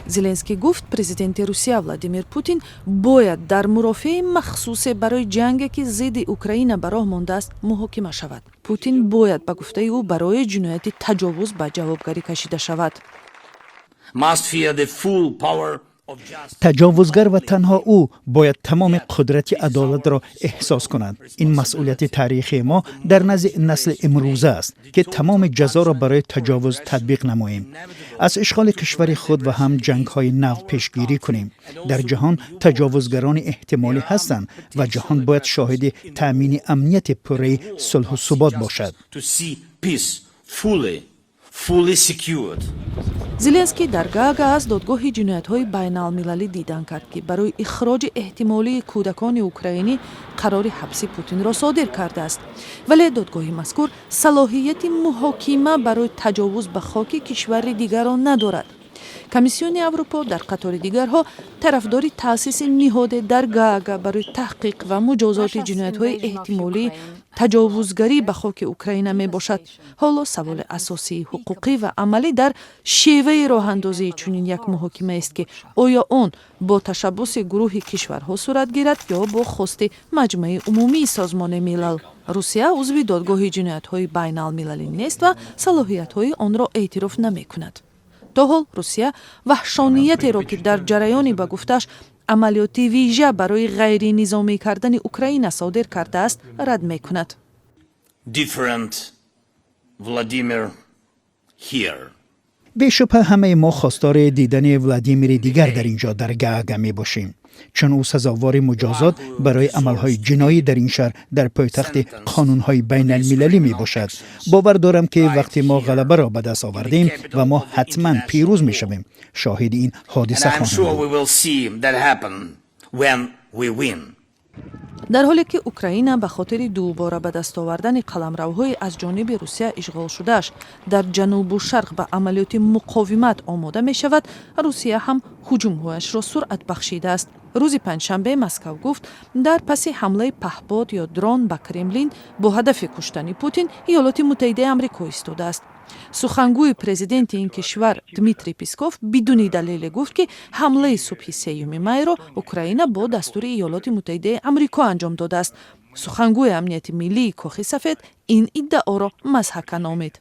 Зеленский гуфт, президенти Русия Владимир Путин бояд дар мурофиаи махсусе барои ҷанге, ки зидди Украина ба роҳ мондааст, муҳокима шавад. Путин бояд, ба гуфтаи ӯ, барои ҷинояти таҷовуз ба ҷавобгарӣ кашида шавад. Must feel the full power of justice. Таҷовузгар ва танҳо ӯ бояд тамоми қудрати адолатро эҳсос кунад. Ин масъулияти таърихии мо дар назди насли имрӯза аст, ки тамоми ҷазоро барои таҷовуз татбиқ намоем, аз ишғоли кишвари худ ва ҳам ҷангҳои нав пешгирӣ кунем. Дар ҷаҳон таҷовузгарони эҳтимолӣ ҳастанд ва ҷаҳон бояд шоҳиди таъмини амнияти пурраи сулҳу субот бошад. To see peace fully secured. Зеленский дар Гаага аз Додгоҳи ҷиноятҳои байналмилалӣ дидан кард, ки барои ихроҷи эҳтимолии кӯдакони украинӣ қарори ҳабси Путинро содир кардааст. Вале додгоҳи мазкур салоҳияти муҳокима барои таҷовуз ба хоки кишвари дигарро надорад. Комиссиони Аврупо дар қатори дигарҳо тарафдори таъсиси ниҳоде дар Гаага барои таҳқиқ ва муҷозоти ҷиноятҳои эҳтимолии таҷовузгарӣ ба хоки Украина мебошад. Ҳоло саволи асосии ҳуқуқӣ ва амалӣ дар шеваи роҳандозии чунин як муҳокимаест, ки оё он бо ташаббуси гурӯҳи кишварҳо сурат гирад ё бо хости Маҷмаи Умумии Созмони Милал. Русия узви Додгоҳи ҷиноятҳои байналмилалӣ нест ва салоҳиятҳои онро эътироф намекунад. То ҳол Русия ваҳшониятеро, ки дар ҷараёни, ба гуфтааш, амалиёти вижа барои ғайринизомӣ кардани Украина содир кардааст, рад мекунад. Different Vladimir here. Бешубҳа, ҳамаи мо хостори дидани Владимири дигар дар ин ҷо, дар Гаага мебошем, чун ӯ сазовори муҷозот барои амалҳои ҷиноӣ дар ин шаҳр, дар пойтахти қонунҳои байналмилалӣ мебошад. Бовар дорам, ки вақте мо ғалабаро ба даст овардем, ва мо ҳатман пирӯз мешавем, шоҳиди ин ҳодиса хоҳем буд. Дар ҳоле ки Украина ба хотири дубора ба даст овардани қаламравҳои аз ҷониби Русия ишғолшудааш дар ҷанубу шарқ ба амалиёти муқовимат омода мешавад, Русия ҳам ҳуҷумҳояшро суръат бахшидааст. Рӯзи панҷшанбе Москав гуфт, дар паси ҳамлаи паҳбод ё дрон ба Кремлин бо ҳадафи куштани Путин Иёлоти Муттаҳидаи Амрико истодааст. Сухангӯи президенти ин кишвар Дмитрий Песков бидуни далеле гуфт, ки ҳамлаи субҳи 3 майро Украина бо дастури Иёлоти Муттаҳидаи Амрико анҷом додааст. Сухангӯи амнияти миллии Кохи Сафед ин иддаоро мазҳака номид.